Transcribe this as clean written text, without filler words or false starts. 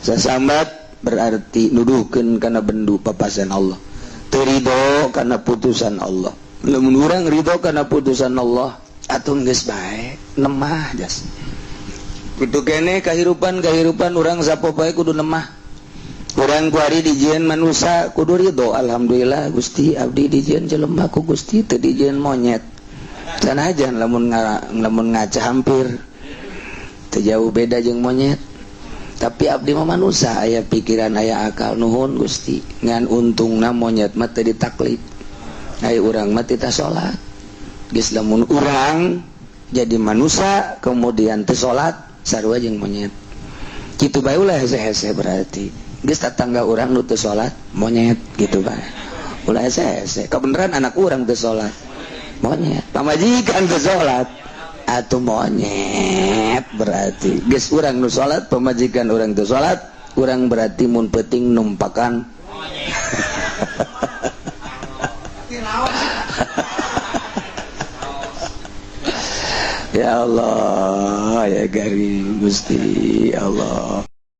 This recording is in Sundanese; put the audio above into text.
Sasambat berarti nuduhkeun kana bendu papasan Allah. Teu ridho kana putusan Allah. Lamun urang ridho kana putusan Allah, atuh geus bae nemah jas. Kitu keneh kahirupan-kahirupan urang sapopoe kudu nemah. Urang kuari dijieun manusa kudu ridho, alhamdulillah Gusti abdi dijieun jelema ku Gusti teu dijieun monyet. Sanajan lamun lamun ngaca hampir teu jauh beda jeung monyet. Tapi abdi mah manusa aya pikiran aya akal, nuhun Gusti. Ngan untungna monyet mah teu ditaklif. Ai urang mah teu salat. Geus lamun urang jadi manusa kemudian teu salat sarua jeung monyet. Kitu bae ulah hese-hese berarti. Geus tetangga urang nu teu salat monyet gitu bae. Ulah hese-hese. Kebeneran anak urang teu salat monyet. Pamajikan teu salat atuh monyet berarti. Geus urang nu salat, pamajikan urang teu salat, urang berarti mun peuting numpakan monyet. Ya Allah, ya gari Gusti Allah.